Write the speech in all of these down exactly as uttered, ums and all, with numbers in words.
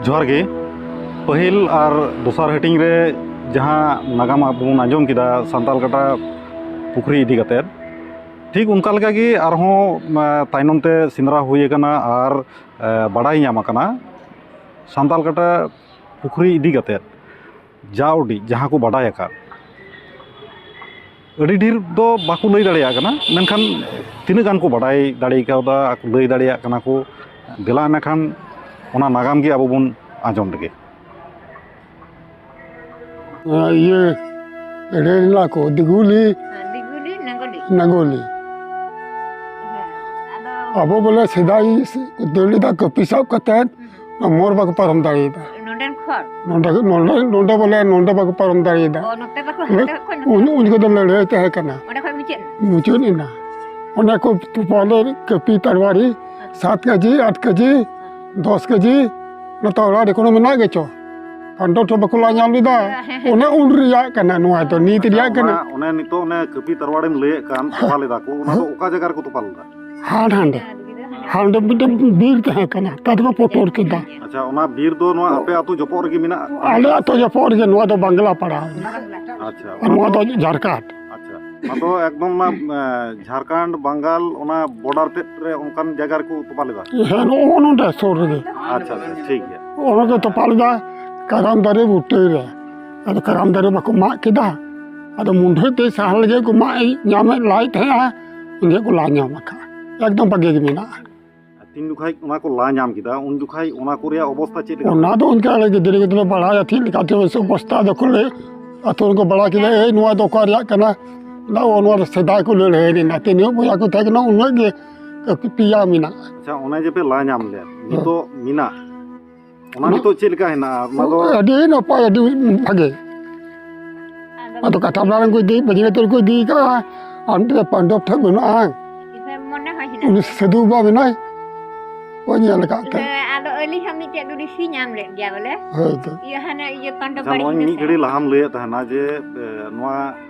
ᱡᱚᱦᱟᱨ ᱜᱮ᱾ ᱯᱟᱹᱦᱤᱞ ᱟᱨ ᱫᱚᱥᱟᱨ ᱦᱟᱹᱴᱤᱧ ᱨᱮ ᱡᱟᱦᱟᱸ ᱱᱟᱜᱟᱢ ᱟᱵᱚ ᱵᱚᱱ ᱟᱸᱡᱚᱢ ᱠᱮᱫᱟ ᱥᱟᱱᱛᱟᱞ ᱠᱟᱴᱟ ᱯᱩᱠᱷᱨᱤ ᱤᱫᱤ ᱠᱟᱛᱮᱫ, ᱴᱷᱤᱠ ᱚᱱᱠᱟ ᱞᱮᱠᱟ ᱜᱮ ᱟᱨᱦᱚᱸ, ᱮ, ᱛᱟᱭᱱᱚᱢ ᱛᱮ ᱥᱮᱸᱫᱽᱨᱟ ᱦᱩᱭ ᱟᱠᱟᱱᱟ ᱟᱨ, ᱮ, ᱵᱟᱰᱟᱭ ᱧᱟᱢ ᱟᱠᱟᱱᱟ ᱥᱟᱱᱛᱟᱞ ᱠᱟᱴᱟ ᱯᱩᱠᱷᱨᱤ ᱤᱫᱤ ᱠᱟᱛᱮᱫ ᱡᱟ ᱩᱰᱤᱡ ᱡᱟᱦᱟᱸ ᱠᱚ ᱵᱟᱰᱟᱭ ᱟᱠᱟᱫ᱾ ᱟᱹᱰᱤ ᱰᱷᱮᱨ ᱫᱚ ᱵᱟᱠᱚ ᱞᱟᱹᱭ ᱫᱟᱲᱮᱭᱟᱜ ᱠᱟᱱᱟ, ᱢᱮᱱᱠᱷᱟᱱ ᱛᱤᱱᱟᱹᱜ ᱜᱟᱱ ᱠᱚ ᱵᱟᱰᱟᱭ ᱫᱟᱲᱮ ᱠᱟᱣᱫᱟ, ᱞᱟᱹᱭ ᱫᱟᱲᱮᱭᱟᱜ ᱠᱟᱱᱟ ᱠᱚ᱾ ᱫᱮᱞᱟ ᱤᱱᱟᱹᱠᱷᱟᱱ ᱚᱱᱟ ᱱᱟᱜᱟᱢ ᱜᱮ ᱟᱵᱚ ᱵᱚᱱ ᱟᱸᱡᱚᱢ ᱞᱮᱜᱮ᱾ ᱚᱱᱟ ᱤᱭᱟᱹ ᱞᱟᱹᱭ ᱞᱮᱱᱟ ᱠᱚ, ᱫᱤᱜᱩᱞᱤ ᱦᱮᱸ, ᱫᱤᱜᱩᱞᱤ, ᱱᱟᱜᱚᱞᱤ᱾ ᱱᱟᱜᱚᱞᱤ᱾ ᱦᱮᱸ, ᱟᱫᱚ ᱟᱵᱚ ᱵᱚᱞᱮ ᱥᱮᱫᱟᱭ ᱫᱟᱹᱲ ᱞᱮᱫᱟ ᱠᱟᱹᱯᱤ ᱥᱟᱵ ᱠᱟᱛᱮᱫ, ᱦᱩᱸ᱾ ᱢᱳᱲ ᱵᱟᱠᱚ ᱯᱟᱨᱚᱢ ᱫᱟᱲᱮᱭᱟᱫᱟ᱾ ᱱᱚᱰᱮᱱ ᱠᱷᱚᱲ? ᱱᱚᱰᱮ, ᱱᱚᱰᱮ, ᱱᱚᱰᱮ ᱵᱚᱞᱮ ᱱᱚᱰᱮ ᱵᱟᱠᱚ ᱯᱟᱨᱚᱢ ᱫᱟᱲᱮᱭᱟᱫᱟ᱾ ᱚ, ᱱᱚᱛᱮ ᱵᱟᱠᱚ, ᱩᱱ, ᱦᱟᱱᱛᱮ ᱠᱷᱚᱡ ᱱᱚᱛᱮ? ᱩᱱ, ᱩᱱ ᱡᱚᱠᱷᱚᱱ ᱫᱚ ᱞᱟᱹᱲᱦᱟᱹᱭ ᱛᱟᱦᱮᱸ ᱠᱟᱱᱟ᱾ ᱚᱸᱰᱮ ᱠᱷᱚᱡ ᱢᱩᱪᱟᱹᱫ ᱮᱱᱟ? ᱢᱩᱪᱟᱹᱫ ᱮᱱᱟ᱾ ᱚᱱᱮ ᱠᱚ ᱛᱚᱯᱟ ᱞᱮᱫ ᱠᱟᱹᱯᱤ ᱛᱟᱨᱣᱟᱲᱤ, ᱦᱮᱸ᱾ ᱥᱟᱛ ᱠᱮᱡᱤ, ᱟᱴ ᱠᱮᱡᱤ, ᱦᱮᱸ᱾ ᱫᱚᱥ ᱠᱮᱡᱤ, ᱱᱚᱛᱮ ᱚᱲᱟᱜ ᱨᱮ ᱠᱳᱱᱳ ᱢᱮᱱᱟᱜ ᱜᱮᱪᱚ? ᱯᱟᱱᱰᱚᱵ ᱴᱷᱮᱱ ᱵᱟᱠᱚ ᱞᱟ ᱧᱟᱢ ᱞᱮᱫᱟ᱾ ᱦᱮᱸ, ᱦᱮᱸ, ᱚᱱᱮ ᱩᱱ ᱨᱮᱭᱟᱜ ᱠᱟᱱᱟ ᱱᱚᱣᱟ ᱫᱚ, ᱱᱤᱛ ᱟᱪᱪᱷᱟ, ᱨᱮᱭᱟᱜ ᱠᱟᱱᱟ᱾ ᱚᱱᱟ, ᱚᱱᱮ ᱱᱤᱛᱚᱜ ᱚᱱᱮ ᱠᱟᱹᱯᱤ ᱛᱟᱨᱣᱟᱲᱮᱢ ᱞᱟᱹᱭᱮᱫ ᱠᱟᱱ, ᱛᱚᱯᱟ ᱞᱮᱫᱟ ᱠᱚ, ᱚᱱᱟ ᱫᱚ ᱦᱮᱸ᱾ ᱚᱠᱟ ᱡᱟᱭᱜᱟ ᱨᱮᱠᱚ ᱛᱚᱯᱟ ᱞᱮᱫᱟ? ᱦᱟᱸᱰ ᱦᱟᱸᱰᱮ᱾ ᱦᱟᱸᱰᱮ ᱢᱤᱫᱴᱮᱱ ᱵᱤᱨ ᱛᱟᱦᱮᱸ ᱠᱟᱱᱟ, ᱛᱟᱨ ᱠᱚ ᱯᱚᱴᱚᱨ ᱠᱮᱫᱟ᱾ ᱟᱪᱪᱷᱟ, ᱚᱱᱟ ᱵᱤᱨ ᱫᱚ ᱱᱚᱣᱟ ᱟᱯᱮ ᱟᱹᱛᱩ ᱡᱚᱯᱚᱜ ᱨᱮᱜᱮ ᱢᱮᱱᱟᱜᱼᱟ? ᱟᱞᱮ ᱟᱹᱛᱩ ᱡᱚᱯᱚᱜ ᱨᱮᱜᱮ, ᱱᱚᱣᱟ ᱫᱚ ᱵᱟᱝᱞᱟ ᱯᱟᱲᱟ᱾ ᱟᱪᱪᱷᱟ, ᱟᱨ ᱱᱚᱣᱟ ᱫᱚ ᱡᱷᱟᱨᱠᱟᱴ᱾ ᱟᱪᱪᱷᱟ, ᱚᱱᱟ ᱫᱚ ᱮᱠᱫᱚᱢ ᱚᱱᱟ, ᱮ, ᱡᱷᱟᱨᱠᱷᱚᱸᱰ, ᱵᱟᱝᱜᱟᱞ, ᱚᱱᱟ ᱵᱚᱰᱟᱨ ᱛᱮᱫ ᱨᱮ ᱚᱱᱠᱟᱱ ᱡᱟᱭᱜᱟ ᱨᱮᱠᱚ ᱛᱚᱯᱟ ᱞᱮᱫᱟ? ᱦᱮᱸ, ᱱᱚᱜᱼᱚ ᱱᱚᱰᱮ ᱥᱩᱨ ᱨᱮᱜᱮ᱾ ᱟᱪᱪᱷᱟ, ᱟᱪᱪᱷᱟ, ᱴᱷᱤᱠ ᱜᱮᱭᱟ᱾ ᱚᱱᱟ ᱠᱚ ᱛᱚᱯᱟ ᱞᱮᱫᱟ ᱠᱟᱨᱟᱢ ᱫᱟᱨᱮ ᱵᱩᱴᱟᱹ ᱨᱮ᱾ ᱟᱫᱚ ᱠᱟᱨᱟᱢ ᱫᱟᱨᱮ ᱵᱟᱠᱚ ᱢᱟᱜ ᱠᱮᱫᱟ, ᱟᱫᱚ ᱢᱩᱱᱰᱷᱟᱹ ᱛᱮ ᱥᱟᱦᱟ ᱞᱟᱹᱜᱤᱫ ᱠᱚ ᱢᱟᱜ ᱧᱟᱢᱮᱫ ᱞᱟᱭ ᱛᱟᱦᱮᱸᱜᱼᱟ, ᱩᱱ ᱡᱚᱠᱷᱚᱡ ᱠᱚ ᱞᱟ ᱧᱟᱢ ᱟᱠᱟᱫᱼᱟ᱾ ᱮᱠᱫᱚᱢ ᱵᱷᱟᱜᱮ ᱜᱮ ᱢᱮᱱᱟᱜᱼᱟ᱾ ᱛᱤᱱ ᱡᱚᱠᱷᱟᱡ ᱚᱱᱟ ᱠᱚ ᱞᱟ ᱧᱟᱢ ᱠᱮᱫᱟ, ᱩᱱ ᱡᱚᱠᱷᱟᱡ ᱚᱱᱟ ᱠᱚ ᱨᱮᱭᱟᱜ ᱚᱵᱚᱥᱛᱟ ᱪᱮᱫ ᱞᱮᱠᱟ? ᱚᱱᱟ ᱫᱚ ᱚᱱᱠᱟ ᱟᱞᱮ ᱜᱤᱫᱽᱨᱟᱹ ᱜᱤᱫᱽᱨᱟᱹ ᱵᱟᱲᱟᱭᱟ ᱪᱮᱫ ᱞᱮᱠᱟ ᱪᱚ ᱵᱚᱥᱛᱟ ᱫᱚᱠᱚ ᱞᱟᱹᱭ, ᱟᱛᱳ ᱨᱮᱠᱚ ᱵᱟᱲᱟᱭ ᱠᱮᱫᱟ, "ᱮᱭ, ᱱᱚᱣᱟ ᱫᱚ ᱚᱠᱟ ᱨᱮᱭᱟᱜ ᱠᱟᱱᱟ?" ᱫᱟ, "ᱚ, ᱱᱚᱣᱟ ᱫᱚ ᱥᱮᱫᱟᱭ ᱠᱚ ᱞᱟᱹᱲᱦᱟᱹᱭ ᱞᱮᱱᱟ, ᱛᱤᱱᱟᱹᱜ ᱵᱚᱭᱦᱟ ᱠᱚ ᱛᱟᱦᱮᱸ ᱠᱟᱱᱟ, ᱩᱱᱟᱹᱜ ᱜᱮ ᱯᱮᱭᱟ ᱢᱮᱱᱟᱜᱼᱟ᱾" ᱟᱪᱪᱷᱟ, ᱚᱱᱮ ᱡᱮ ᱯᱮ ᱞᱟ ᱧᱟᱢ ᱞᱮᱫ, ᱦᱮᱸ᱾ ᱱᱤᱛᱚᱜ ᱢᱮᱱᱟᱜ, ᱚᱱᱟ ᱱᱤᱛᱚᱜ ᱪᱮᱫ ᱞᱮᱠᱟ ᱦᱮᱱᱟᱜᱼᱟ? ᱚᱱᱟ ᱫᱚ ᱟᱹᱰᱤ ᱱᱟᱯᱟᱭ, ᱟᱹᱰᱤ ᱵᱷᱟᱜᱮ᱾ ᱟᱫᱚ ᱠᱟᱴᱟ ᱵᱟᱲᱟ ᱠᱚ ᱤᱫᱤ, ᱵᱟᱹᱡᱤ ᱠᱟᱛᱮ ᱠᱚ ᱤᱫᱤ ᱠᱟᱜᱼᱟ᱾ ᱟᱨ ᱢᱤᱫᱴᱮᱡ ᱯᱟᱱᱰᱚᱵ ᱴᱷᱮᱡ ᱢᱮᱱᱟᱜᱼᱟ᱾ ᱢᱚᱱᱮ ᱦᱚᱸ ᱦᱮᱱᱟᱜ ᱩᱱᱤ ᱥᱟᱹᱫᱷᱩ ᱵᱟᱵᱟ ᱢᱮᱱᱟᱭ, ᱠᱚ ᱧᱮᱞ ᱟᱠᱟᱫ ᱛᱮ᱾ ᱦᱮᱸ, ᱟᱫᱚ ᱟᱹᱞᱤᱧ ᱦᱚᱸ ᱢᱤᱫᱴᱮᱡ ᱫᱚ ᱨᱤᱥᱤ ᱧᱟᱢ ᱞᱮᱫ ᱜᱮᱭᱟ ᱵᱚᱞᱮ᱾ ᱦᱳᱭ ᱛᱚ᱾ ᱤᱭᱟᱹ ᱦᱟᱱᱮ ᱤᱭᱟᱹ ᱯᱟᱱᱰᱚᱵ ᱟᱪᱪᱷᱟ, ᱵᱟᱲᱤ ᱱᱚᱜᱼᱚᱭ ᱦᱤᱱᱟᱹ ᱢᱤᱫ ᱥᱮᱫ᱾ ᱜᱷᱟᱹᱲᱤ ᱞᱟᱦᱟᱢ ᱞᱟᱹᱭᱮᱫ ᱛᱟᱦᱮᱱᱟ ᱡᱮ, ᱮ, ᱱᱚᱣᱟ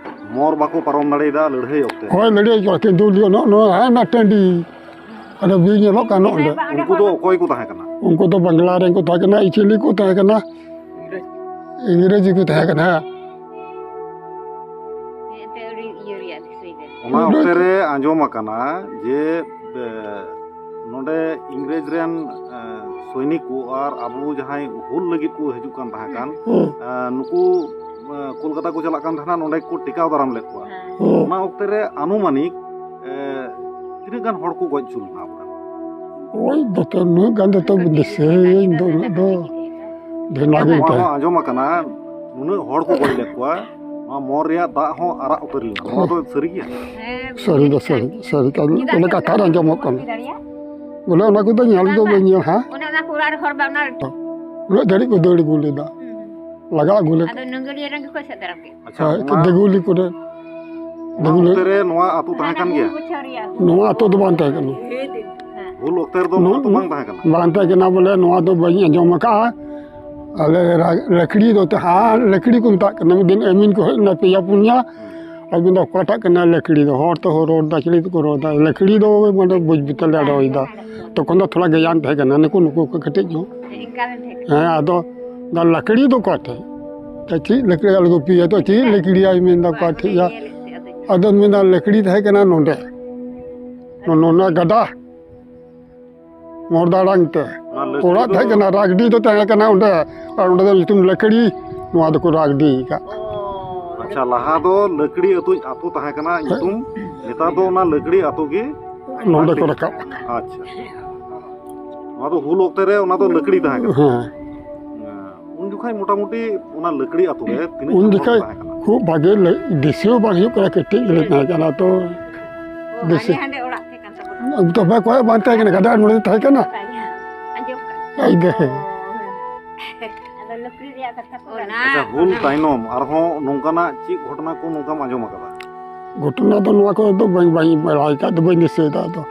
ᱢᱚᱨ ᱵᱟᱠᱚ ᱯᱟᱨᱚᱢ ᱫᱟᱲᱮᱭᱟᱫᱟ ᱞᱟᱹᱲᱦᱟᱹᱭ ᱚᱠᱛᱮ᱾ ᱦᱳᱭ, ᱞᱟᱹᱲᱦᱟᱹᱭ ᱚᱠᱛᱮ ᱫᱩᱞ ᱡᱚᱱᱚᱜ ᱱᱚᱣᱟ ᱦᱟᱱᱟ ᱴᱟᱺᱰᱤ᱾ ᱟᱫᱚ ᱵᱤᱨ ᱧᱮᱞᱚᱜ ᱠᱟᱱ ᱚᱸᱰᱮ᱾ ᱩᱱᱠᱩ ᱫᱚ ᱚᱠᱚᱭ ᱠᱚ ᱛᱟᱦᱮᱸ ᱠᱟᱱᱟ? ᱩᱱᱠᱩ ᱫᱚ ᱵᱟᱝᱞᱟ ᱨᱮᱱ ᱠᱚ ᱛᱟᱦᱮᱸ ᱠᱟᱱᱟ, ᱤᱪᱤᱞᱤ ᱠᱚ ᱛᱟᱦᱮᱸ ᱠᱟᱱᱟ, ᱤᱝᱨᱮᱡᱤ ᱠᱚ ᱛᱟᱦᱮᱸ ᱠᱟᱱᱟ᱾ ᱦᱮᱸ, ᱮᱱᱛᱮ ᱟᱹᱰᱤ ᱤᱭᱟᱹ ᱨᱮᱭᱟᱜ ᱫᱤᱥᱟᱹᱭ ᱫᱟᱹᱧ᱾ ᱚᱱᱟ ᱚᱠᱛᱮ ᱨᱮ ᱟᱸᱡᱚᱢ ᱟᱠᱟᱱᱟ ᱡᱮ, ᱮ, ᱱᱚᱰᱮ ᱤᱝᱨᱮᱡᱽ ᱨᱮᱱ, ᱮ, ᱥᱚᱭᱱᱤᱠ ᱠᱚ ᱟᱨ ᱟᱵᱚ ᱡᱟᱦᱟᱸᱭ ᱦᱩᱞ ᱞᱟᱹᱜᱤᱫ ᱠᱚ ᱦᱤᱡᱩᱜ ᱠᱟᱱ ᱛᱟᱦᱮᱸ ᱠᱟᱱ, ᱦᱮᱸ᱾ ᱮ, ᱱᱩᱠᱩ, ᱮ, ᱠᱳᱞᱠᱟᱛᱟ ᱠᱚ ᱪᱟᱞᱟᱜ ᱠᱟᱱ ᱛᱟᱦᱮᱱᱟ, ᱱᱚᱰᱮ ᱠᱚ ᱴᱮᱠᱟᱣ ᱫᱟᱨᱟᱢ ᱞᱮᱫ ᱠᱚᱣᱟ᱾ ᱦᱮᱸ᱾ ᱚᱱᱟ ᱚᱠᱛᱮ ᱨᱮ ᱟᱱᱩᱢᱟᱱᱤᱠ, ᱮ, ᱛᱤᱱᱟᱹᱜ ᱜᱟᱱ ᱦᱚᱲ ᱠᱚ ᱜᱚᱡ ᱦᱚᱪᱚ ᱞᱮᱱᱟ ᱟᱵᱚᱨᱮᱱ? ᱳᱭ ᱫᱚᱛᱚ ᱩᱱᱟᱹᱜ ᱜᱟᱱ ᱫᱚᱛᱚ ᱫᱤᱥᱟᱹᱭᱟᱹᱧ ᱫᱚ ᱩᱱᱟᱹᱜ ᱫᱚ ᱰᱷᱮᱨ ᱜᱮ ᱱᱚᱣᱟ ᱛᱟᱦᱮᱸ᱾ ᱦᱚᱸ ᱟᱸᱡᱚᱢ ᱟᱠᱟᱱᱟ, ᱱᱩᱱᱟᱹᱜ ᱦᱚᱲ ᱠᱚ ᱜᱚᱡ ᱞᱮᱫ ᱠᱚᱣᱟ, ᱱᱚᱣᱟ ᱢᱚᱨ ᱨᱮᱭᱟᱜ ᱫᱟᱜ ᱦᱚᱸ ᱟᱨᱟᱜ ᱩᱛᱟᱹᱨ ᱞᱮᱱᱟ᱾ ᱱᱚᱣᱟ ᱫᱚ ᱥᱟᱹᱨᱤ ᱜᱮᱭᱟ? ᱦᱮᱸ, ᱥᱟᱹᱨᱤ ᱫᱚ ᱥᱟᱹᱨᱤ, ᱥᱟᱹᱨᱤ ᱠᱟᱱ ᱪᱮᱫᱟᱜ ᱚᱱᱟ ᱥᱮ ᱠᱟᱛᱷᱟ ᱨᱮ ᱟᱸᱡᱚᱢᱚᱜ ᱠᱟᱱᱟ᱾ ᱵᱚᱞᱮ ᱚᱱᱟ ᱠᱚᱫᱚ ᱧᱮᱞ ᱫᱚ ᱵᱟᱹᱧ ᱧᱮᱞ ᱦᱟᱸ᱾ ᱚᱱᱮ ᱚᱱᱟ ᱠᱚ ᱚᱲᱟᱜ ᱨᱮ ᱦᱚᱲ ᱵᱟᱝ ᱚᱱᱟ ᱩᱱᱟᱹᱜ ᱫᱷᱟᱹᱨᱤᱡ ᱠᱚ ᱫᱟᱹᱲ ᱟᱹᱜᱩ ᱞᱮᱫᱟ᱾ ᱦᱩᱸ᱾ ᱞᱟᱜᱟ ᱟᱹᱜᱩ ᱞᱮᱫᱟ᱾ ᱟᱫᱚ ᱱᱟᱹᱜᱟᱹᱲᱤᱭᱟᱹ ᱨᱮᱱ ᱜᱮᱠᱚ ᱮᱥᱮᱫ ᱫᱟᱨᱟᱢ ᱠᱮᱫ᱾ ᱟᱪᱪᱷᱟ, ᱦᱳᱭ, ᱚᱱᱟ, ᱫᱮᱜᱩᱞᱤ ᱠᱚᱨᱮ᱾ ᱚᱱᱟ ᱫᱮᱜᱩᱞᱤ᱾ ᱚᱠᱛᱮ ᱨᱮ ᱱᱚᱣᱟ ᱟᱹᱛᱩ ᱛᱟᱦᱮᱸ ᱠᱟᱱ ᱜᱮᱭᱟ? ᱱᱚᱣᱟ ᱟᱹᱛᱩ ᱫᱚ ᱵᱟᱝ ᱛᱟᱦᱮᱸ ᱠᱟᱱᱟ᱾ ᱦᱩᱞ ᱚᱠᱛᱮ ᱨᱮᱫᱚ ᱱᱚᱣᱟ ᱟᱹᱛᱩ ᱵᱟᱝ ᱛᱟᱦᱮᱸ ᱠᱟᱱᱟ? ᱵᱟᱝ ᱛᱟᱦᱮᱸ ᱠᱟᱱᱟ ᱵᱚᱞᱮ, ᱱᱚᱣᱟ ᱫᱚ ᱵᱟᱹᱧ ᱟᱸᱡᱚᱢ ᱟᱠᱟᱫᱼᱟ᱾ ᱟᱞᱮ ᱨᱟ-, ᱞᱟᱠᱲᱤ ᱫᱚ ᱛᱟᱦᱮᱸ, ᱞᱟᱠᱲᱤ ᱠᱚ ᱢᱮᱛᱟᱜ ᱠᱟᱱᱟ᱾ ᱢᱤᱫ ᱫᱤᱱ ᱟᱹᱢᱤᱱ ᱠᱚ ᱦᱮᱡ ᱮᱱᱟ, ᱯᱮᱭᱟ ᱯᱩᱱᱭᱟ᱾ ᱟᱨ ᱢᱮᱱᱫᱟ, "ᱚᱠᱟᱴᱟᱜ ᱠᱟᱱᱟ ᱞᱟᱠᱲᱤ ᱫᱚ?" ᱦᱚᱲ ᱛᱮᱦᱚᱸ ᱨᱚᱲ ᱮᱫᱟ, ᱪᱤᱞᱤ ᱛᱮᱠᱚ ᱨᱚᱲ ᱮᱫᱟ? ᱞᱟᱠᱲᱤ ᱫᱚ ᱢᱟᱱᱮ ᱵᱩᱡᱽ ᱵᱩᱡᱽ ᱛᱮᱞᱮ ᱨᱚᱲ ᱮᱫᱟ᱾ ᱛᱚᱠᱷᱚᱱ ᱫᱚ ᱛᱷᱚᱲᱟ ᱜᱮᱭᱟᱱ ᱛᱟᱦᱮᱸ ᱠᱟᱱᱟ, ᱱᱩᱠᱩ, ᱱᱩᱠᱩ ᱠᱚ ᱠᱟᱹᱴᱤᱡ ᱧᱚᱜ᱾ ᱦᱮᱸ, ᱟᱫᱚ ᱞᱟᱠᱲᱤ ᱫᱚ ᱚᱠᱟ ᱴᱷᱮᱡ? ᱪᱮᱫ ᱞᱟᱹᱠᱲᱤ ᱟᱞᱚ ᱜᱩᱯᱤᱭᱟ ᱛᱚ, ᱪᱮᱫ ᱞᱟᱹᱠᱲᱤᱭᱟᱭ ᱢᱮᱱᱫᱟ ᱚᱠᱟ ᱴᱷᱮᱡ ᱭᱟ? ᱟᱫᱚ ᱢᱮᱱᱫᱟ ᱞᱟᱹᱠᱲᱤ ᱛᱟᱦᱮᱸ ᱠᱟᱱᱟ ᱱᱚᱰᱮ, ᱱᱚ-, ᱱᱚᱣᱟ ᱜᱟᱰᱟ ᱢᱚᱨᱫᱟᱲᱟᱝ ᱛᱮ᱾ ᱚᱱᱟ ᱞᱟᱹᱠᱲᱤ ᱚᱲᱟᱜ ᱫᱚ ᱛᱟᱦᱮᱸ ᱠᱟᱱᱟ, ᱨᱟᱜᱰᱤ ᱫᱚ ᱛᱟᱦᱮᱸ ᱠᱟᱱᱟ ᱚᱸᱰᱮ, ᱟᱨ ᱚᱸᱰᱮ ᱫᱚ ᱧᱩᱛᱩᱢ ᱞᱟᱹᱠᱲᱤ, ᱱᱚᱣᱟ ᱫᱚᱠᱚ ᱨᱟᱜᱰᱤ ᱟᱠᱟᱫ᱾ ᱟᱪᱪᱷᱟ, ᱞᱟᱦᱟ ᱫᱚ ᱞᱟᱹᱠᱲᱤ ᱟᱹᱛᱩ, ᱟᱹᱛᱩ ᱛᱟᱦᱮᱸ ᱠᱟᱱᱟ ᱧᱩᱛᱩᱢ, ᱱᱮᱛᱟᱨ ᱫᱚ ᱚᱱᱟ ᱞᱟᱹᱠᱲᱤ ᱟᱹᱛᱩ ᱜᱮ ᱱᱚᱰᱮ ᱠᱚ ᱨᱟᱠᱟᱵ ᱟᱠᱟᱫ᱾ ᱟᱪᱪᱷᱟ, ᱱᱚᱣᱟ ᱫᱚ ᱦᱩᱞ ᱚᱠᱛᱮ ᱨᱮ ᱚᱱᱟ ᱫᱚ ᱞᱟᱹᱠᱲᱤ ᱛᱟᱦᱮᱸ ᱠᱟᱱᱟ᱾ ᱦᱮᱸ᱾ ᱩᱱ ᱡᱚᱠᱷᱟᱡ ᱢᱚᱴᱟᱢᱩᱴᱤ ᱚᱱᱟ ᱞᱟᱹᱠᱲᱤ ᱟᱹᱛᱩ ᱨᱮ ᱛᱤᱱᱟᱹᱜ ᱩᱱ ᱜᱟᱱ ᱦᱚᱲ ᱡᱚᱠᱷᱟᱡ ᱠᱚ ᱛᱟᱦᱮᱸ ᱠᱟᱱᱟ? ᱠᱷᱩᱵ ᱵᱷᱟᱜᱮ ᱞᱟᱹ-, ᱫᱤᱥᱟᱹ ᱵᱟᱝ ᱦᱩᱭᱩᱜ ᱠᱟᱱᱟ, ᱠᱟᱹᱴᱤᱡ ᱜᱮᱞᱮ ᱛᱟᱦᱮᱸ ᱠᱟᱱᱟ ᱛᱚ᱾ ᱫᱤᱥᱟᱹ ᱦᱟᱸᱰᱮ ᱦᱟᱸᱰᱮ ᱚᱲᱟᱜ ᱛᱟᱦᱮᱸ ᱠᱟᱱ ᱛᱟᱵᱚᱱᱟ᱾ ᱛᱚᱵᱮ ᱚᱠᱚᱭᱟᱜ ᱵᱟᱝ ᱛᱟᱦᱮᱸ ᱠᱟᱱᱟ, ᱜᱟᱰᱟ ᱟᱲᱮ ᱛᱟᱦᱮᱸ ᱠᱟᱱᱟ᱾ ᱟᱸᱡᱚᱢ ᱠᱟᱜ᱾ ᱟᱭ ᱫᱚ᱾ ᱟᱫᱚ ᱞᱟᱹᱠᱲᱤ ᱨᱮᱭᱟᱜ ᱠᱟᱛᱷᱟ ᱠᱚ᱾ ᱚᱱᱟ ᱟᱪᱪᱷᱟ, ᱦᱩᱞ ᱛᱟᱭᱱᱚᱢ ᱟᱨᱦᱚᱸ ᱱᱚᱝᱠᱟᱱᱟᱜ ᱪᱮᱫ ᱜᱷᱚᱴᱚᱱᱟ ᱠᱚ ᱱᱚᱝᱠᱟᱢ ᱟᱸᱡᱚᱢ ᱟᱠᱟᱫᱟ? ᱜᱷᱚᱴᱚᱱᱟ ᱫᱚ ᱱᱚᱣᱟ ᱠᱚᱫᱚ ᱵᱟᱹᱧ, ᱵᱟᱹᱧ ᱵᱟᱲᱟᱭ ᱠᱟᱜ ᱫᱚ, ᱵᱟᱹᱧ ᱫᱤᱥᱟᱹᱭᱮᱫᱟ ᱟᱫᱚ᱾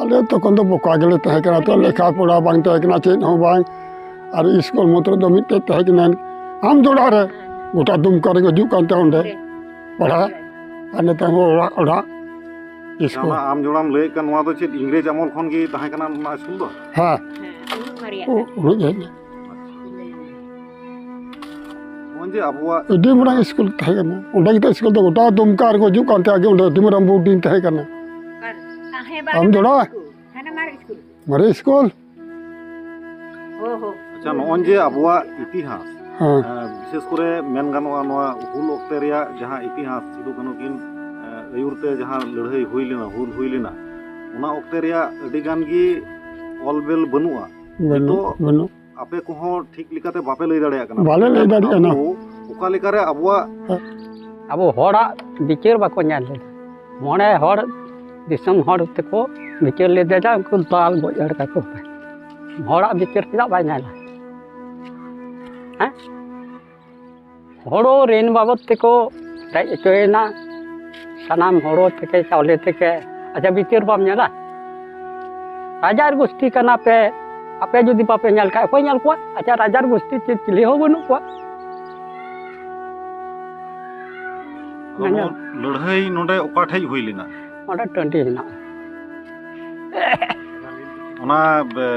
ᱟᱞᱮ ᱛᱚᱠᱷᱚᱱ ᱫᱚ ᱵᱚᱠᱟ ᱜᱮᱞᱮ ᱛᱟᱦᱮᱸ ᱠᱟᱱᱟ, ᱛᱚ ᱞᱮᱠᱷᱟ ᱯᱚᱲᱟ ᱵᱟᱝ ᱛᱟᱦᱮᱸ ᱠᱟᱱᱟ, ᱪᱮᱫ ᱦᱚᱸ ᱵᱟᱝ᱾ ᱟᱨ ᱤᱥᱠᱩᱞ ᱢᱚᱛᱨᱚ ᱫᱚ ᱢᱤᱫᱴᱮᱡ ᱛᱟᱦᱮᱸ ᱠᱟᱱᱟ, ᱟᱢ ᱡᱚᱲᱟ ᱨᱮ, ᱜᱚᱴᱟ ᱫᱩᱢᱠᱟ ᱨᱮ ᱦᱤᱡᱩᱜ ᱠᱟᱱ ᱛᱟᱦᱮᱸ ᱚᱸᱰᱮ ᱯᱟᱲᱦᱟᱜ᱾ ᱟᱨ ᱱᱮᱛᱟᱨ ᱦᱚᱸ ᱚᱲᱟᱜ ᱚᱲᱟᱜ ᱤᱥᱠᱩᱞ᱾ ᱚᱱᱟ ᱟᱢ ᱡᱚᱲᱟᱢ ᱞᱟᱹᱭᱮᱫ ᱠᱟᱱ, ᱱᱚᱣᱟ ᱫᱚ ᱪᱮᱫ ᱤᱝᱨᱮᱡᱽ ᱟᱢᱚᱞ ᱠᱷᱚᱱ ᱜᱮ ᱛᱟᱦᱮᱸ ᱠᱟᱱᱟ ᱱᱚᱣᱟ ᱤᱥᱠᱩᱞ ᱫᱚ? ᱦᱮᱸ᱾ ᱦᱮᱸ, ᱩᱱᱟᱹᱜ ᱢᱟᱨᱮᱭᱟᱜ ᱩ-, ᱠᱟᱱᱟ᱾ ᱩᱱᱟᱹᱜ ᱜᱮ᱾ ᱱᱚᱜᱼᱚᱭ ᱡᱮ ᱟᱵᱚᱣᱟᱜ ᱟᱹᱰᱤ ᱢᱟᱨᱟᱝ ᱤᱥᱠᱩᱞ ᱛᱟᱦᱮᱸ ᱠᱟᱱᱟ᱾ ᱚᱸᱰᱮ ᱜᱮᱛᱚ ᱤᱥᱠᱩᱞ ᱫᱚ ᱜᱚᱴᱟ ᱫᱩᱢᱠᱟ ᱨᱮᱠᱚ ᱦᱤᱡᱩᱜ ᱠᱟᱱ ᱛᱟᱦᱮᱸᱫ, ᱟᱜᱮ ᱚᱸᱰᱮ ᱟᱹᱰᱤ ᱢᱟᱨᱟᱝ ᱵᱳᱨᱰᱤᱝ ᱛᱟᱦᱮᱸ ᱠᱟᱱᱟ᱾ ᱟᱨ ᱛᱟᱦᱮᱸ ᱵᱟᱝ ᱟᱢ ᱡᱚᱲᱟ? ᱤᱥᱠᱩᱞ, ᱦᱟᱱᱟ ᱢᱟᱨᱮ ᱤᱥᱠᱩᱞ᱾ ᱢᱟᱨᱮ ᱤᱥᱠᱩᱞ? ᱦᱳ, ᱦᱳ᱾ ᱟᱪᱪᱷᱟ, ᱱᱚᱜᱼᱚᱭ ᱡᱮ ᱟᱵᱚᱣᱟᱜ ᱤᱛᱤᱦᱟᱥ, ᱦᱮᱸ᱾ ᱟᱸ, ᱵᱤᱥᱮᱥ ᱠᱚᱨᱮ ᱢᱮᱱ ᱜᱟᱱᱚᱜᱼᱟ, ᱱᱚᱣᱟ ᱦᱩᱞ ᱚᱠᱛᱮ ᱨᱮᱭᱟᱜ ᱡᱟᱦᱟᱸ ᱤᱛᱤᱦᱟᱥ, ᱥᱤᱫᱩ ᱠᱟᱹᱱᱦᱩ ᱠᱤᱱ, ᱟᱸ, ᱟᱹᱭᱩᱨ ᱛᱮ ᱡᱟᱦᱟᱸ ᱞᱟᱹᱲᱦᱟᱹᱭ ᱦᱩᱭ ᱞᱮᱱᱟ, ᱦᱩᱞ ᱦᱩᱭ ᱞᱮᱱᱟ, ᱚᱱᱟ ᱚᱠᱛᱮ ᱨᱮᱭᱟᱜ ᱟᱹᱰᱤ ᱜᱟᱱ ᱜᱮ ᱚᱞ ᱵᱮᱞ ᱵᱟᱹᱱᱩᱜᱼᱟ᱾ ᱵᱟᱹᱱᱩᱜ, ᱱᱤᱛᱚᱜ ᱵᱟᱹᱱᱩᱜ᱾ ᱟᱯᱮ ᱠᱚᱦᱚᱸ ᱴᱷᱤᱠ ᱞᱮᱠᱟᱛᱮ ᱵᱟᱯᱮ ᱞᱟᱹᱭ ᱫᱟᱲᱮᱭᱟᱜ ᱠᱟᱱᱟ᱾ ᱵᱟᱞᱮ ᱞᱟᱹᱭ ᱫᱟᱲᱮᱭᱟᱜ ᱠᱟᱱᱟ᱾ ᱟᱵᱚ ᱚᱠᱟ ᱞᱮᱠᱟᱨᱮ ᱟᱵᱚᱣᱟᱜ ᱟᱵᱚ ᱦᱚᱲᱟᱜ ᱵᱤᱪᱟᱹᱨ ᱵᱟᱠᱚ ᱧᱮᱞ ᱞᱮᱫᱟ᱾ ᱢᱚᱬᱮ ᱦᱚᱲ ᱫᱤᱥᱚᱢ ᱦᱚᱲ ᱛᱮᱠᱚ ᱵᱤᱪᱟᱹᱨ ᱞᱮᱫᱟ, ᱩᱱᱠᱩ ᱫᱟᱞ ᱜᱚᱡ ᱦᱚᱲ ᱠᱟᱠᱚ ᱯᱮ᱾ ᱦᱚᱲᱟᱜ ᱵᱤᱪᱟᱹᱨ ᱪᱮᱫᱟᱜ ᱵᱟᱭ ᱧᱮᱞᱟ? ᱦᱮᱸ? ᱦᱳᱲᱳ ᱨᱤᱱ ᱵᱟᱵᱚᱫ ᱛᱮᱠᱚ ᱨᱮᱡ ᱦᱚᱪᱚᱭᱮᱱᱟ, ᱥᱟᱱᱟᱢ ᱦᱳᱲᱳ ᱛᱷᱮᱠᱮ, ᱪᱟᱣᱞᱮ ᱛᱷᱮᱠᱮ᱾ ᱟᱪᱪᱷᱟ, ᱵᱤᱪᱟᱹᱨ ᱵᱟᱢ ᱧᱮᱞᱟ? ᱨᱟᱡᱟᱨ ᱜᱳᱥᱴᱤ ᱠᱟᱱᱟ ᱯᱮ, ᱟᱯᱮ ᱡᱩᱫᱤ ᱵᱟᱯᱮ ᱧᱮᱞ ᱠᱷᱟᱡ, ᱚᱠᱚᱭ ᱧᱮᱞ ᱠᱚᱣᱟ? ᱟᱪᱪᱷᱟ, ᱨᱟᱡᱟᱨ ᱜᱳᱥᱴᱤ ᱪᱮᱫ ᱪᱤᱞᱤ ᱦᱚᱸ ᱵᱟᱹᱱᱩᱜ ᱠᱚᱣᱟ᱾ ᱟᱫᱚ ᱱᱚᱣᱟ ᱞᱟᱹᱲᱦᱟᱹᱭ ᱱᱚᱰᱮ ᱚᱠᱟ ᱴᱷᱮᱡ ᱦᱩᱭ ᱞᱮᱱᱟ? ᱚᱸᱰᱮ ᱴᱟᱺᱰᱤ ᱦᱮᱱᱟᱜᱼᱟ᱾ ᱚᱱᱟ, ᱵᱮ,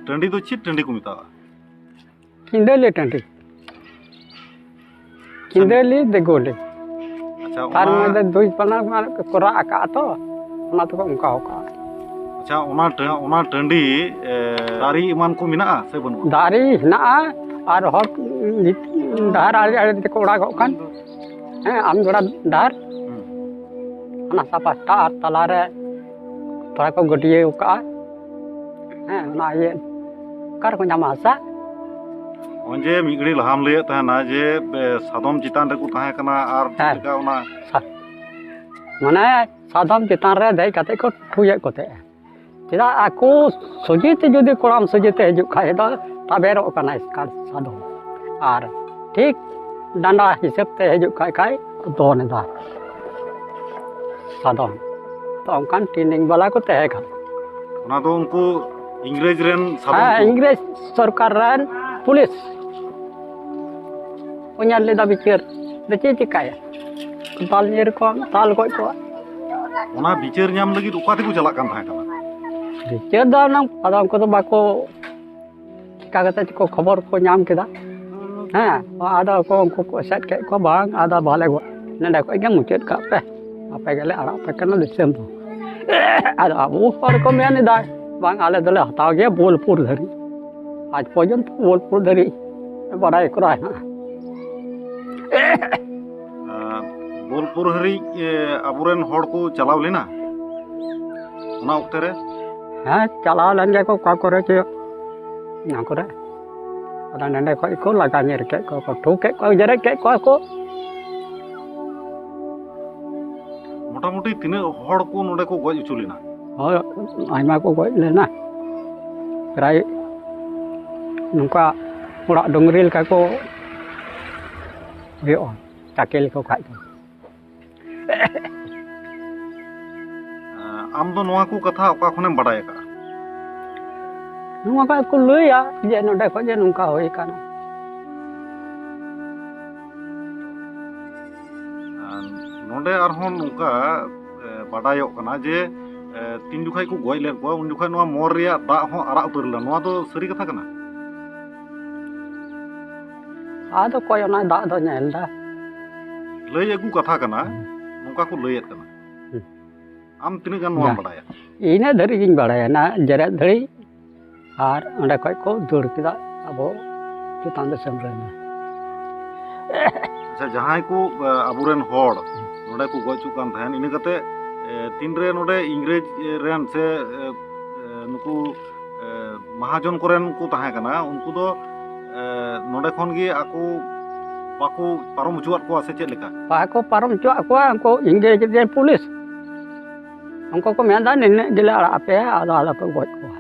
ᱴᱟᱺᱰᱤ ᱫᱚ ᱪᱮᱫ ᱴᱟᱺᱰᱤ ᱠᱚ ᱢᱮᱛᱟᱜᱼᱟ? ᱠᱤᱸᱫᱟᱹᱞᱤ ᱴᱟᱺᱰᱤ᱾ ᱠᱤᱸᱫᱟᱹᱞᱤ ᱫᱮᱜᱳᱞᱤ᱾ ᱟᱪᱪᱷᱟ, ᱛᱟᱨ ᱚᱱᱟ ᱢᱚᱫᱽᱫᱷᱮ ᱫᱩᱭ ᱯᱟᱱᱟ ᱢᱟ ᱠᱚ ᱨᱟᱜ ᱟᱠᱟᱫᱼᱟ ᱛᱚ, ᱚᱱᱟ ᱛᱮᱠᱚ ᱚᱱᱠᱟ ᱟᱠᱟᱫᱼᱟ᱾ ᱟᱪᱪᱷᱟ, ᱚᱱᱟ ᱴᱟ-, ᱚᱱᱟ ᱴᱟᱺᱰᱤ, ᱮ, ᱫᱟᱨᱮ ᱮᱢᱟᱱ ᱠᱚ ᱢᱮᱱᱟᱜᱼᱟ ᱥᱮ ᱵᱟᱹᱱᱩᱜᱼᱟ? ᱫᱟᱨᱮ ᱦᱮᱱᱟᱜᱼᱟ, ᱟᱨ ᱦᱚᱲ ᱰᱟᱦᱟᱨ ᱟᱲᱮ ᱟᱲᱮ ᱛᱮᱠᱚ ᱚᱲᱟᱜᱚᱜ ᱠᱟᱱ, ᱦᱮᱸ, ᱟᱢ ᱡᱚᱲᱟ ᱰᱟᱦᱟᱨ, ᱦᱩᱸ᱾ ᱦᱟᱱᱟ ᱥᱟ ᱯᱟᱥᱴᱟ ᱟᱨ ᱛᱟᱞᱟᱨᱮ ᱛᱷᱚᱲᱟ ᱠᱚ ᱜᱟᱹᱰᱭᱟᱹ ᱟᱠᱟᱫᱼᱟ᱾ ᱦᱮᱸ, ᱚᱱᱟ ᱤᱭᱟᱹ ᱚᱠᱟ ᱨᱮᱠᱚ ᱧᱟᱢᱟ ᱦᱟᱥᱟ? ᱱᱚᱜᱼᱚᱭ ᱡᱮ ᱢᱤᱫ ᱜᱷᱟᱹᱲᱤᱡ ᱞᱟᱦᱟᱢ ᱞᱟᱹᱭᱮᱫ ᱛᱟᱦᱮᱱᱟ ᱡᱮ, ᱮ, ᱥᱟᱫᱚᱢ ᱪᱮᱛᱟᱱ ᱨᱮᱠᱚ ᱛᱟᱦᱮᱸ ᱠᱟᱱᱟ ᱟᱨ ᱪᱮᱫ ᱦᱮᱸ᱾ ᱞᱮᱠᱟ ᱚᱱᱟ ᱥᱟ-, ᱢᱟᱱᱮ ᱥᱟᱫᱚᱢ ᱪᱮᱛᱟᱱ ᱨᱮ ᱫᱮᱡ ᱠᱟᱛᱮ ᱠᱚ ᱴᱷᱩᱭᱮᱫ ᱠᱚ ᱛᱟᱦᱮᱸᱜᱼᱟ᱾ ᱪᱮᱫᱟᱜ ᱟᱠᱚ ᱥᱚᱡᱷᱮ ᱛᱮ ᱡᱩᱫᱤ ᱠᱚᱲᱟᱢ ᱥᱚᱡᱷᱮ ᱛᱮ ᱦᱤᱡᱩᱜ ᱠᱷᱟᱡ ᱫᱚ ᱛᱟᱵᱮᱨᱚᱜ ᱠᱟᱱᱟ ᱮᱥᱠᱟᱨ ᱥᱟᱫᱚᱢ᱾ ᱟᱨ ᱴᱷᱤᱠ ᱰᱟᱸᱰᱟ ᱦᱤᱥᱟᱹᱵ ᱛᱮ ᱦᱤᱡᱩᱜ ᱠᱷᱟᱡ, ᱠᱷᱟᱡ ᱫᱚᱱ ᱮᱫᱟ ᱥᱟᱫᱚᱢ᱾ ᱛᱚ ᱚᱱᱠᱟᱱ ᱴᱨᱮᱱᱤᱝ ᱵᱟᱞᱟ ᱠᱚ ᱛᱟᱦᱮᱸ ᱠᱟᱱᱟ᱾ ᱚᱱᱟ ᱫᱚ ᱩᱱᱠᱩ ᱤᱝᱨᱮᱡᱽ ᱨᱮᱱ ᱥᱟᱫᱚᱢ ᱦᱮᱸ, ᱠᱚ? ᱤᱝᱨᱮᱡᱽ ᱥᱚᱨᱠᱟᱨ ᱨᱮᱱ ᱯᱩᱞᱤᱥ ᱠᱚ ᱧᱮᱞ ᱞᱮᱫᱟ ᱵᱤᱪᱟᱹᱨ᱾ ᱫᱚ ᱪᱮᱫ ᱪᱤᱠᱟᱹᱭᱟ? ᱫᱟᱞ ᱧᱤᱨ ᱠᱚᱣᱟ, ᱫᱟᱞ ᱜᱚᱡ ᱠᱚᱣᱟ᱾ ᱚᱱᱟ ᱵᱤᱪᱟᱹᱨ ᱧᱟᱢ ᱞᱟᱹᱜᱤᱫ ᱚᱠᱟ ᱛᱮᱠᱚ ᱪᱟᱞᱟᱜ ᱠᱟᱱ ᱛᱟᱦᱮᱸ ᱠᱟᱱᱟ? ᱵᱤᱪᱟᱹᱨ ᱫᱚ ᱚᱱᱟ ᱟᱫᱚ ᱩᱱᱠᱩ ᱫᱚ ᱵᱟᱠᱚ ᱪᱤᱠᱟ ᱠᱟᱛᱮ ᱪᱚᱠᱚ ᱠᱷᱚᱵᱚᱨ ᱠᱚ ᱧᱟᱢ ᱠᱮᱫᱟ᱾ ᱦᱮᱸ, ᱟᱫᱚ ᱠᱚ ᱩᱱᱠᱩ ᱠᱚ ᱮᱥᱮᱫ ᱠᱮᱫ ᱠᱚᱣᱟ, ᱵᱟᱝ, ᱟᱫᱚ ᱵᱟᱞᱮ ᱜᱚ-, ᱱᱚᱸᱰᱮ ᱠᱷᱚᱡ ᱜᱮ ᱢᱩᱪᱟᱹᱫ ᱠᱟᱜ ᱯᱮ, ᱟᱯᱮ ᱜᱮᱞᱮ ᱟᱲᱟᱜ ᱯᱮ ᱠᱟᱱᱟ ᱫᱤᱥᱚᱢ ᱫᱚ᱾ ᱟᱫᱚ ᱟᱵᱚ ᱦᱚᱲ ᱠᱚ ᱢᱮᱱ ᱮᱫᱟ, ᱵᱟᱝ, ᱟᱞᱮ ᱫᱚᱞᱮ ᱦᱟᱛᱟᱣ ᱜᱮᱭᱟ ᱵᱳᱞᱯᱩᱨ ᱫᱷᱟᱹᱨᱤᱡ᱾ ᱟᱡᱽ ᱯᱚᱨᱡᱚᱱᱛᱚ ᱵᱳᱞᱯᱩᱨ ᱫᱷᱟᱹᱨᱤᱡ ᱵᱟᱰᱟᱭ ᱠᱚᱨᱟ ᱦᱮᱱᱟᱜᱼᱟ᱾ ᱟᱨ ᱵᱳᱞᱯᱩᱨ ᱦᱟᱹᱨᱤᱡ ᱮ, ᱟᱵᱚᱨᱮᱱ ᱦᱚᱲ ᱠᱚ ᱪᱟᱞᱟᱣ ᱞᱮᱱᱟ ᱚᱱᱟ ᱚᱠᱛᱮ ᱨᱮ? ᱦᱮᱸ, ᱪᱟᱞᱟᱣ ᱞᱮᱱ ᱜᱮᱭᱟ ᱠᱚ ᱚᱠᱟ ᱠᱚᱨᱮ ᱪᱚ, ᱚᱱᱟ ᱠᱚᱨᱮ᱾ ᱟᱫᱚ ᱱᱚᱸᱰᱮ ᱠᱷᱚᱡ ᱠᱚ ᱞᱟᱜᱟ ᱧᱤᱨ ᱠᱮᱫ ᱠᱚᱣᱟ ᱠᱚ, ᱴᱷᱩ ᱠᱮᱫ ᱠᱚᱣᱟ, ᱡᱮᱨᱮᱫ ᱠᱮᱫ ᱠᱚᱣᱟ ᱠᱚ᱾ ᱢᱚᱴᱟᱢᱩᱴᱤ ᱛᱤᱱᱟᱹᱜ ᱦᱚᱲ ᱠᱚ ᱱᱚᱰᱮ ᱠᱚ ᱜᱚᱡ ᱦᱚᱪᱚ ᱞᱮᱱᱟ? ᱦᱳᱭ, ᱟᱭᱢᱟ ᱠᱚ ᱜᱚᱡ ᱞᱮᱱᱟ᱾ ᱯᱨᱟᱭ ᱱᱚᱝᱠᱟ ᱚᱲᱟᱜ ᱰᱩᱝᱨᱤ ᱞᱮᱠᱟ ᱠᱚ ᱦᱩᱭᱩᱜᱼᱟ, ᱪᱟᱠᱮ ᱞᱮᱠᱚ ᱠᱷᱟᱡ ᱫᱚ᱾ ᱟᱢ ᱫᱚ ᱱᱚᱣᱟ ᱠᱚ ᱠᱟᱛᱷᱟ ᱚᱠᱟ ᱠᱷᱚᱱᱮᱢ ᱵᱟᱰᱟᱭ ᱟᱠᱟᱫᱼᱟ? ᱱᱚᱣᱟ ᱠᱚ ᱠᱚ ᱞᱟᱹᱭᱟ ᱡᱮ ᱱᱚᱸᱰᱮ ᱠᱷᱚᱡ ᱜᱮ ᱱᱚᱝᱠᱟ ᱦᱩᱭ ᱟᱠᱟᱱᱟ᱾ ᱟᱨ ᱱᱚᱰᱮ ᱟᱨᱦᱚᱸ ᱱᱚᱝᱠᱟ, ᱮ, ᱵᱟᱰᱟᱭᱚᱜ ᱠᱟᱱᱟ ᱡᱮ, ᱮ, ᱛᱤᱱ ᱡᱚᱠᱷᱟᱡ ᱠᱚ ᱜᱚᱡ ᱞᱮᱫ ᱠᱚᱣᱟ, ᱩᱱ ᱡᱚᱠᱷᱟᱡ ᱱᱚᱣᱟ ᱢᱚᱨ ᱨᱮᱭᱟᱜ ᱫᱟᱜ ᱦᱚᱸ ᱟᱨᱟᱜ ᱩᱛᱟᱹᱨ ᱞᱮᱱᱟ᱾ ᱱᱚᱣᱟ ᱫᱚ ᱥᱟᱹᱨᱤ ᱠᱟᱛᱷᱟ ᱠᱟᱱᱟ? ᱟᱫᱚ ᱚᱠᱚᱭ ᱚᱱᱟ ᱫᱟᱜ ᱫᱚ ᱧᱮᱞ ᱮᱫᱟ? ᱞᱟᱹᱭ ᱟᱹᱜᱩ ᱠᱟᱛᱷᱟ ᱠᱟᱱᱟ, ᱱᱚᱝᱠᱟ ᱠᱚ ᱞᱟᱹᱭᱮᱫ ᱠᱟᱱᱟ᱾ ᱦᱩᱸ᱾ ᱟᱢ ᱛᱤᱱᱟᱹᱜ ᱜᱟᱱ ᱱᱚᱣᱟᱢ ᱵᱟᱰᱟᱭᱟ? ᱤᱱᱟᱹ ᱫᱷᱟᱹᱨᱤᱡ ᱜᱤᱧ ᱵᱟᱲᱟᱭᱟ, ᱚᱱᱟ ᱡᱮᱨᱮᱫ ᱫᱷᱟᱹᱨᱤᱡ, ᱟᱨ ᱚᱸᱰᱮ ᱠᱷᱚᱡ ᱠᱚ ᱫᱟᱹᱲ ᱠᱮᱫᱟ ᱟᱵᱚ ᱪᱮᱛᱟᱱ ᱫᱤᱥᱚᱢ ᱨᱮᱱ᱾ ᱟᱪᱪᱷᱟ, ᱡᱟᱦᱟᱸᱭ ᱠᱚ, ᱮ, ᱟᱵᱚᱨᱮᱱ ᱦᱚᱲ ᱱᱚᱰᱮ ᱠᱚ ᱜᱚᱡ ᱦᱚᱪᱚᱜ ᱠᱟᱱ ᱛᱟᱦᱮᱸᱱ, ᱤᱱᱟᱹ ᱠᱟᱛᱮ, ᱮ, ᱛᱤᱱᱨᱮ ᱱᱚᱰᱮ ᱤᱝᱨᱮᱡᱽ ᱨᱮᱱ ᱥᱮ, ᱮ, ᱮ, ᱱᱩᱠᱩ, ᱮ, ᱢᱟᱦᱟᱡᱚᱱ ᱠᱚᱨᱮᱱ ᱠᱚ ᱛᱟᱦᱮᱸ ᱠᱟᱱᱟ, ᱩᱱᱠᱩ ᱫᱚ, ᱮ, ᱱᱚᱰᱮ ᱠᱷᱚᱱ ᱜᱮ ᱟᱠᱚ ᱵᱟᱠᱚ ᱯᱟᱨᱚᱢ ᱦᱚᱪᱚᱣᱟᱫ ᱠᱚᱣᱟ ᱥᱮ ᱪᱮᱫ ᱞᱮᱠᱟ? ᱵᱟᱠᱚ ᱯᱟᱨᱚᱢ ᱦᱚᱪᱚᱣᱟᱜ ᱠᱚᱣᱟ ᱩᱱᱠᱩ ᱤᱝᱨᱮᱡᱽ ᱨᱮᱱ ᱯᱩᱞᱤᱥ᱾ ᱩᱱᱠᱩ ᱠᱚ ᱢᱮᱱᱫᱟ, "ᱱᱤᱱᱟᱹᱜ ᱜᱮᱞᱮ ᱟᱲᱟᱜ ᱟᱯᱮᱭᱟ, ᱟᱫᱚ ᱟᱞᱚᱯᱮ ᱜᱚᱡ ᱠᱚᱣᱟ᱾"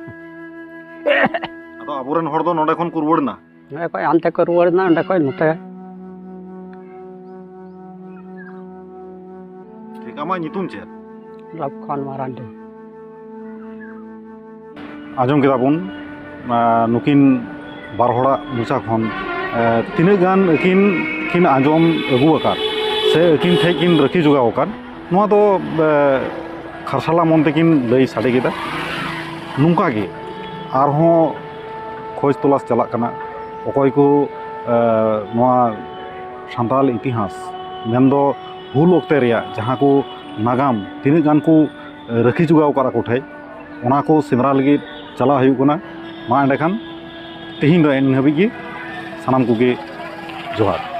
ᱟᱫᱚ ᱟᱵᱚᱨᱮᱱ ᱦᱚᱲ ᱫᱚ ᱱᱚᱰᱮ ᱠᱷᱚᱱ ᱠᱚ ᱨᱩᱣᱟᱹᱲ ᱮᱱᱟ? ᱱᱚᱰᱮ ᱠᱷᱚᱡ ᱦᱟᱱᱛᱮ ᱠᱚ ᱨᱩᱣᱟᱹᱲ ᱮᱱᱟ, ᱚᱸᱰᱮ ᱠᱷᱚᱡ ᱱᱚᱛᱮ᱾ ᱴᱷᱤᱠ, ᱟᱢᱟᱜ ᱧᱩᱛᱩᱢ ᱪᱮᱫ? ᱞᱚᱠᱠᱷᱚᱱ ᱢᱟᱨᱟᱱᱰᱤ᱾ ᱟᱸᱡᱚᱢ ᱠᱮᱫᱟ ᱵᱚᱱ, ᱟᱸ, ᱱᱩᱠᱤᱱ ᱵᱟᱨ ᱦᱚᱲᱟᱜ ᱢᱚᱪᱟ ᱠᱷᱚᱱ, ᱟᱸ, ᱛᱤᱱᱟᱹᱜ ᱜᱟᱱ ᱟᱹᱠᱤᱱ ᱠᱤᱱ ᱟᱸᱡᱚᱢ ᱟᱹᱜᱩ ᱟᱠᱟᱫ ᱥᱮ ᱟᱹᱠᱤᱱ ᱴᱷᱮᱱ ᱠᱤᱱ ᱨᱟᱹᱠᱷᱤ ᱡᱚᱜᱟᱣ ᱟᱠᱟᱫ, ᱱᱚᱣᱟ ᱫᱚ, ᱟᱸ, ᱠᱷᱟᱨᱥᱟᱞᱟ ᱢᱚᱱ ᱛᱮᱠᱤᱱ ᱞᱟᱹᱭ ᱥᱟᱰᱮ ᱠᱮᱫᱟ᱾ ᱱᱚᱝᱠᱟ ᱜᱮ ᱟᱨᱦᱚᱸ ᱠᱷᱚᱡᱽ ᱛᱚᱞᱟᱥ ᱪᱟᱞᱟᱜ ᱠᱟᱱᱟ᱾ ᱚᱠᱚᱭ ᱠᱚ, ᱟᱸ, ᱱᱚᱣᱟ ᱥᱟᱱᱛᱟᱲ ᱤᱛᱤᱦᱟᱥ, ᱢᱮᱱᱫᱚ ᱦᱩᱞ ᱚᱠᱛᱮ ᱨᱮᱭᱟᱜ ᱡᱟᱦᱟᱸ ᱠᱚ ᱱᱟᱜᱟᱢ ᱛᱤᱱᱟᱹᱜ ᱜᱟᱱ ᱠᱚ ᱨᱟᱹᱠᱷᱤ ᱡᱚᱜᱟᱣ ᱟᱠᱟᱫ ᱟᱠᱚ ᱴᱷᱮᱡ, ᱚᱱᱟ ᱠᱚ ᱥᱮᱸᱫᱽᱨᱟ ᱞᱟᱹᱜᱤᱫ ᱪᱟᱞᱟᱜ ᱦᱩᱭᱩᱜ ᱠᱟᱱᱟ᱾ ᱢᱟ ᱮᱸᱰᱮᱠᱷᱟᱱ ᱛᱮᱦᱮᱧ ᱫᱚ ᱮᱱ ᱦᱟᱹᱵᱤᱡ ᱜᱮ, ᱥᱟᱱᱟᱢ ᱠᱚᱜᱮ ᱡᱚᱦᱟᱨ᱾